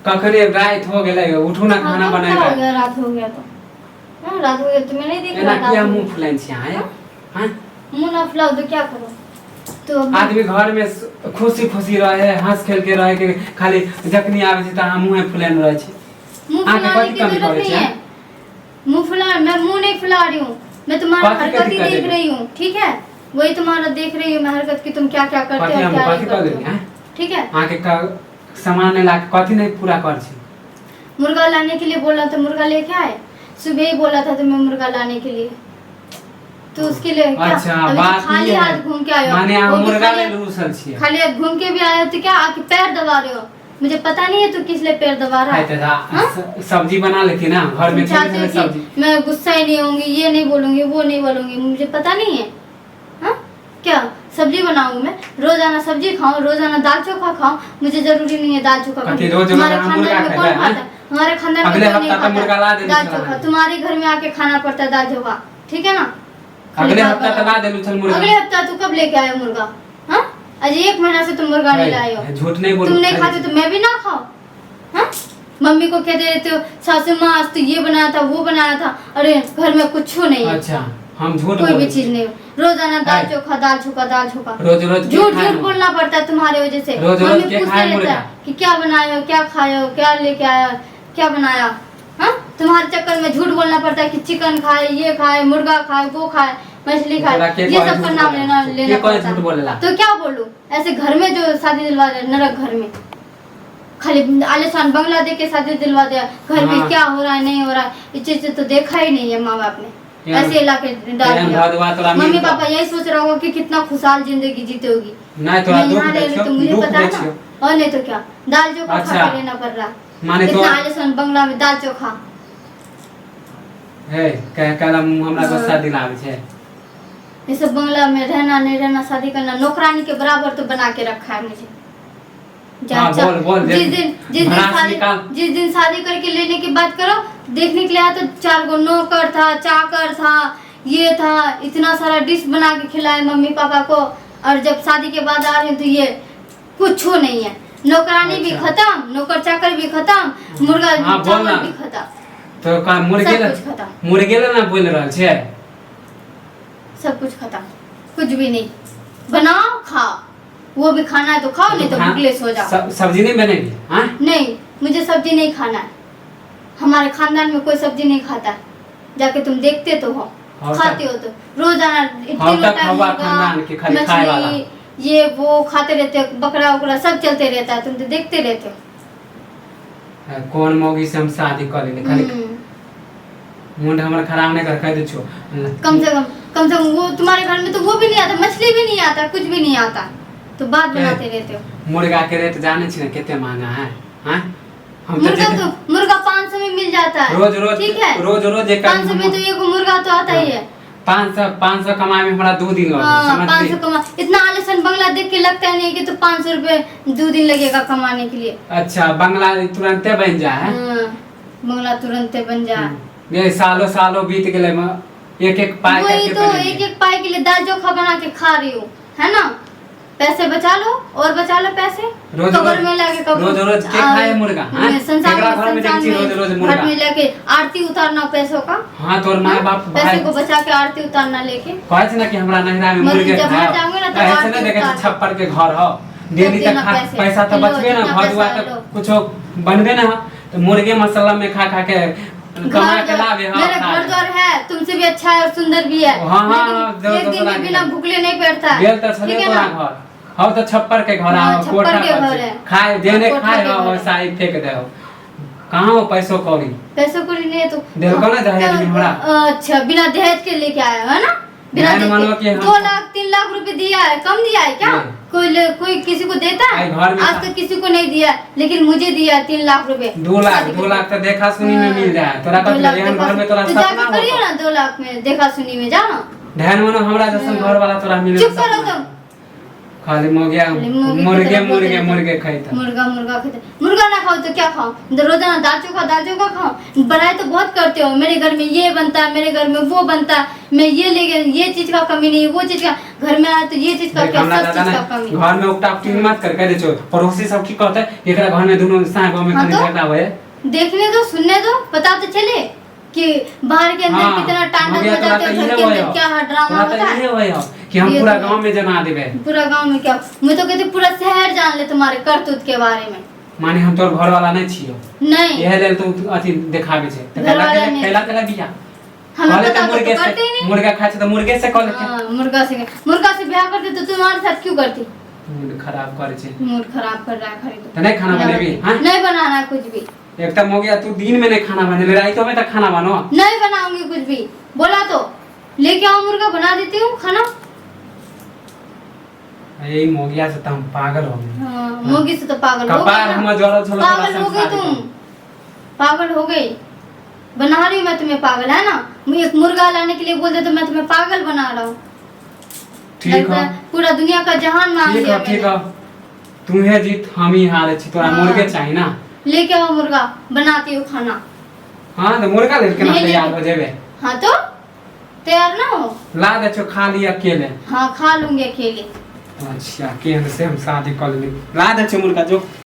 कखने राति हो गेलै, उठू ना, हाँ, खाना तो क्या हो बनेबै। गया रात हो गया तो? हाँ, रात हो गया तो मैं नहीं देख एना रहा किया रात हो मुंह फुलाइन छी अहाँ? हाँ? मुंह ना फुलाओ तो क्या करो? तो अब आदमी घर में खुशी खुशी रहे, हंस खेल के रहे के खाली जखनी आबै छै तऽ अहाँ मुँहे फुलाइन रहै छी। मुंह अहाँके फुलाने कथी की कमी जरूरत पड़ै नहीं छै? है। मुंह फुला, मैं मुंह नहीं फुला रही हूँ, मैं तुम्हारा कथी हरकत कथी ही कर देख देली? रही हूँ, ठीक है? वही तुम्हारा देख रही हूँ मैं हरकत कि तुम क्या क्या करते कथी हो, हम क्या नहीं कथी कर करते देली हो। हैं? ठीक है। अहाँके सामान नहि लाके कथी नहि पूरा कर छी? मुर्गा लाने के लिए बोला तो मुर्गा लेके आए? सुबह ही बोला था तुम्हें मुर्गा लाने के लिए, तो उसके लिए क्या? अच्छा अभी तो बात खाली ई है। हाथ घूम के आए हो। माने अहाँ वो भी मुर्गा खाली लेल रूसल छियै? खाली हाथ घूम के भी आए हो तो क्या आके पैर दबा रहे हो? मुझे पता नहीं है तू किस लिए पैर दबा रहा है है। तऽ हाँ? सब्जी बना लेती ना घर में। तुम चाहते हो सब्जी कि मैं गुस्सा ही नहीं होंगी, ये नहीं बोलूंगी, वो नहीं बोलूंगी, मुझे पता नहीं है? हाँ, क्या सब्जी बनाऊंगी मैं? रोजाना सब्जी खाऊं, रोजाना दाल चोखा खाऊं, मुझे जरूरी नहीं है दाल चोखा कथी खाना। रोज रोज हमारे अहाँ खानदान मुर्गा में कौन खेबै, खाता है? हमारे खानदान में अगले कोई नहीं हफ्ता तो मुर्गा खाता ला देने दाल छला चोखा। अहाँके। तुम्हारे घर में आके खाना पड़ता है दाल चोखा, ठीक है ना? खाली अगले बार हफ्ता बार तऽ ला देलू छल मुर्गा। अगले हफ्ता तू कब लेके आए मुर्गा? हाँ, आज एक महीना से तुम मुर्गा नहीं लाए हो। है, झूठ नहीं बोलू। तुम नहीं खाते तो मैं भी ना खाऊं? हाँ, मम्मी को कहते रहते हो सासू माँ आज तो ये बनाया था, वो बनाया था। अरे घर में कुछ नहीं है। अच्छा, हम झूठ कोई भी बोलै चीज छी? नहीं, रोजाना दाल है। चोखा, दाल चोखा, दाल चोखा। रोज रोज के झूठ खाए झूठ बोलना पड़ता है तुम्हारे वजह से। रोज रोज मम्मी के पूछते खाए रहता मुर्गा? है कि क्या बनाए हो, क्या खाए हो, क्या लेके आया, क्या बनाया। हाँ, तुम्हारे चक्कर में झूठ बोलना पड़ता है कि चिकन खाए, ये खाए, मुर्गा खाए, वो खाए, मछली तोरा खाए, के ये कहे सब का झूठ नाम बोलेला? लेना के लेना कहे पड़ता झूठ है। बोलेला? तो क्या बोलूं? ऐसे घर में जो शादी दिलवा दे, नरक घर में खाली आलिशान बंगला दे के शादी दिलवा दिया, घर में हाँ। क्या हो रहा है, नहीं हो रहा है, ये चीज तो देखा ही नहीं है माँ बाप ने। ऐसे ला के डाल एहन दिया। घर दुआर तोरा मम्मी मिलतौ? पापा यही सोच रहा होगा कि कितना खुशहाल जिंदगी जीते होगी। नहि, तोरा मैं दुख यहाँ दै रह रही छियौ, तो मुझे दुख पता दै है ना। छियौ। और नहीं तो क्या, दाल चोखा खा अच्छा। के लेना पड़ रहा है। माने इतना तो आलिशान बंगला में दाल चोखा। हे कह कहला मुँह हमरा गुस्सा दिलाबै छै। ये सब बंगला में रहना नहीं रहना, शादी करना, नौकरानी के बराबर तो बना के रखा है मुझे। हाँ, बोल, बोल, जिस दिन जिस दिन भड़ास शादी निकाल। जिस दिन शादी करके लेने की बात करो, देखने के लिए आया तो चार गो नौकर था, चाकर था, ये था, इतना सारा डिश बना के खिलाए मम्मी पापा को। और जब शादी के बाद आ रहे हैं तो ये कुछ नहीं है, नौकरानी भी अच्छा। खत्म, नौकर चाकर भी खत्म, मुर्गा हाँ, बोल चावल ना। भी खत्म। तो का मुर्गे सब ले कुछ खत्म। मुर्गे ले ना बोल रहल छै। सब कुछ खत्म, कुछ भी नहीं। बनाओ खाओ, वो भी खाना है तो खाओ, नहीं तो हाँ, भूखले सो जाओ। सब्जी नहीं बनेगी? हाँ? नहीं, मुझे सब्जी नहीं खाना है। हमारे खानदान में कोई सब्जी नहीं खाता है। जाके तुम देखते तो हो, और खाते हो तो रोजाना और तीनों तक टाइम हवा मुर्गा, खानदान के खाली खाए वाला। मछली, ये वो खाते रहते हो, बकरा उकरा सब चलते रहता है, तुम तो देखते रहते हो। हाँ, कोन मौगी से हम शादी कर लेली खाली। मूड हमर खराब नहीं कर, कह दै छियौ। कम से कम वो तुम्हारे घर में तो वो भी नहीं आता, मछली भी नहीं आता, कुछ भी नहीं आता, तो बात ए। बनाते रहते हो। मुर्गा के रेट जाने छी ना कते महंगा है? हाँ, हम तो मुर्गा तो मुर्गा 500 में मिल जाता है। रोज रोज ठीक है, रोज रोज एक 500 में तो एक मुर्गा तो आता ही है। 500 500 कमाए में हमरा 2 दिन लगे। हाँ, समझ 500 कमा, इतना आलिशान बंगला देख के लगता है नहीं कि तो 500 रुपये 2 दिन लगेगा कमाने के लिए। अच्छा, बंगला तुरंते बन जाए है? हाँ, बंगला तुरंत बन जाए। ये सालो सालो बीत गेलै एक एक पाई वही करके तो बनेलियै। एक एक पाई के लिए दाल चोखा बना के खा रही हूँ, है ना? पैसे बचा लो और बचा लो पैसे। रोज कबर रोज- में लाके कबर रोज रोज के खाए मुर्गा, हाँ? संसार केकरा में घर में संसार देखै छी रोज रोज में मुर्गा? घर में लेके आरती उतारना पैसों का। हाँ, तोर माय बाप पैसे भाई को बचा के आरती उतारना लेके। कहै छै ने कि हमरा नैहरा में मुर्गे जब मर खाए जाऊंगे ना तब ऐसे आरती ने देखै छी उतार। छप्पर के घर हो डेली देना तक खा पैसे। पैसा तऽ लो, बचबे ना, जितना घर दुआर पैसा तऽ लो। कुछो बनबे ना हो तऽ मुर्गे मसाला में खा खा के कमा घर के लाबे। हाँ, मेरा खा घर ले। द्वार है, तुमसे भी अच्छा है और सुंदर भी है। हाँ, हाँ, लेकिन दो एक दिन दोसरा भी के बिना घर। भूखले नहीं बैठता है। गेल तऽ छलै ठीक है तोरा ना? घर हौ तऽ छप्पर के घर हाँ, आ छप्पर कोठा के पर घर छै। है। खाए जेने कोठा खाए के हो घर है। वैसा ही फेंक दे हो, कहाँ हो पैसो कौड़ी? पैसों को नहीं है तो देलको ना दहेज में हमरा। अच्छा, बिना दहेज के लेके आया है ना? बिना बहन दहेज मानो के कि हम- 2 लाख 3 लाख रुपए दिया है, कम दिया है क्या? नहीं। कोई किसी को देता है? आई घर में आज तक किसी को नहीं दिया, लेकिन मुझे दिया 3 लाख रुपए। 2 लाख शादी दो करके। लाख तऽ देखा सुनी में मिल जाए तोरा। दो कथी लाख एहन देखा घर में तोरा तो जाके सपना करियो हो ना, 2 लाख में देखा सुनी में जाना। ध्यान मानो हमरा जैसन घर वाला तोरा मिले चुप करो तुम। खाली मोगिया खाली मोगी के मुर्गे तरह बोलते मुर्गे रहते। मुर्गे खाइता। मुर्गा मुर्गा खाते, मुर्गा ना खाओ तो क्या खाओ? तो रोजाना दाल चोखा, दाल चोखा खाओ। बड़ाई तो बहुत करते हो, मेरे घर में ये बनता है, मेरे घर में वो बनता है, मैं ये ले गया, ये चीज का कमी नहीं है, वो चीज का, घर में आया तो ये चीज का देख क्या, हमरा सब दादा चीज ने का कमी। घर में उकटा उकटी मत कर, कह दे छो पड़ोसी सब की कहते एकरा घर में दुनू साहब में हाँ खाली तो? झगड़ा होए। देखने दो, सुनने दो, पता तो चले कि बाहर के अंदर हाँ, कितना तांडव मगिया तोरा मचाते तऽ हो, घर इहे के होय अंदर हो। क्या ड्रामा तोरा होता तऽ है। इहे होय हो कि हम ये पूरा तो है। गांव में जना देबे। पूरा गांव में क्या, मैं तो कहती पूरा शहर जान ले तुम्हारे करतूत के बारे में। माने हम तोर घर वाला नहीं छियो? नहीं। इहे लेल तू अथी देखाबे छै तऽ घर कैला वाला कैला नहीं। कैला कैला बियाह हमें कहले पता तऽ तो मुर्गे करते ही से नहीं। मुर्गा खाइ छै तऽ मुर्गे से कह लेके। हाँ, मुर्गा से, मुर्गा से ब्याह करते तो तुम्हारे साथ क्यों करती? मूड खराब करे छै। मूड खराब कर रहा है खरीदो। तऽ नहीं खाना बनेबी? हाँ? नहीं बनाना कुछ भी। एक तऽ मोगिया तू दिन में नहीं खाना बनेले, राइतो में तऽ खाना बनो। नहीं बनाऊंगी कुछ भी, बोला तो लेके आओ मुर्गा, बना देती हूँ खाना। यही मोगिया से तऽ हम पागल हो गए। हाँ, मोगी से तो पागल हो कपार गई ना। हमर जरल छलो तोरा पागल से हो गई शादी तुम, पागल हो गई, बना रही हूँ मैं तुम्हें पागल, है ना? मैं एक मुर्गा लाने के लिए बोल दे तो मैं तुम्हें पागल बना रहा हूँ। ठीक लगता हो। है पूरा दुनिया का जहान मांग ठीक लिया हो, ठीक मैंने। हो, तुम्हें जीत हम ही हारे छी। तोरा हाँ। मुर्गे चाही ना? लेके आओ मुर्गा, बनाती हूँ खाना। हाँ तो मुर्गा लेके ना नहीं, तैयार नहीं। हो जेबे। हाँ तो तैयार ना हो। ला दे छो, खा लिया अकेले। हाँ, खा लूंगी अकेले। अच्छा, केहन से हम शादी कर लेली। ला दे छो मुर्गा जो।